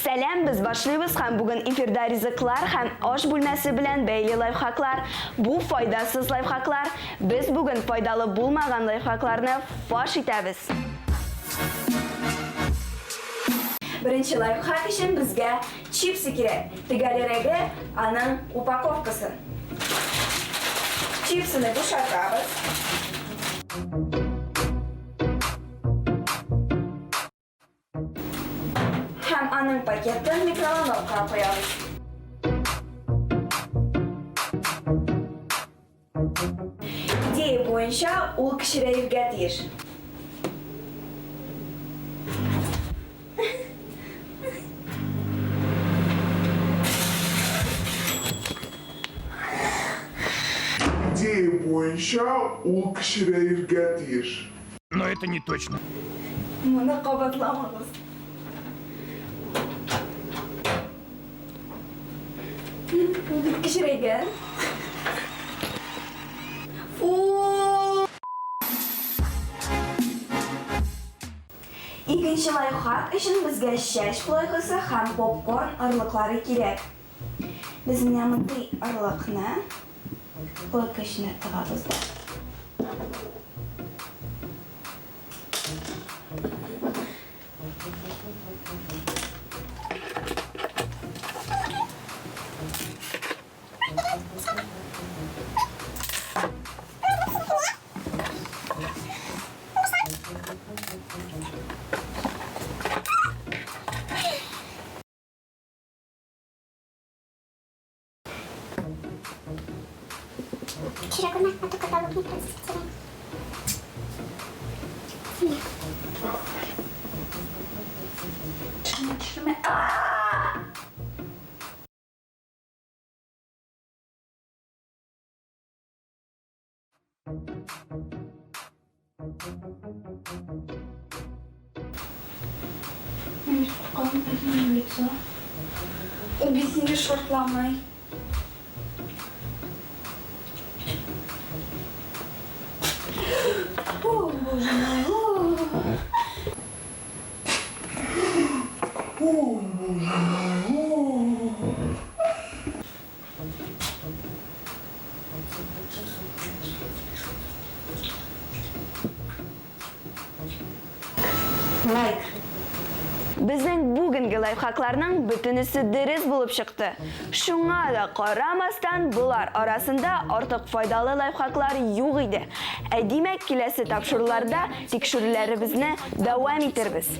Сәлам, без башлыйбыз һәм бүген эфирда ризыклар һәм аш бүлмәсе белән бәйле лайфхаклар. Бу файдасыз лайфхаклар. Без бүген файдалы булмаган лайфхакларны фаш итәбез. Беренче лайфхак өчен безгә чипсы кирәк. Төгәлрәге, аның упаковкасы. Чипсыны бушатабыз. Һәм аның пакетын микроволновкага куябыз. Идея буенча ул кечерәергә тиеш. Идея буенча ул кечерәергә тиеш. Но это не точно. Моны кабатламагыз. Ул бит кечерәйгән. Фу! Икенче лайфхак өчен безгә чәч плойкасы һәм попкорн орлыклары кирәк. Без менә мондый орлыкны плойка эченә тыгабыз да. Төшерә күрмә, а то каталог не процесс потеряем. Менә. Төшермә, төшермә. Мин бит куркам, это минем лицо. Ул бит инде шартламый. О, боже мой. О. О, боже мой. О. Лайк. Безнең бүгенге лайфхакларның бөтенесе дөрес булып чыкты. Шуңа да карамастан, болар арасында артык файдалы лайфхаклар юк иде. Ә димәк, киләсе тапшыруларда тикшерүләребезне дәвам итербез.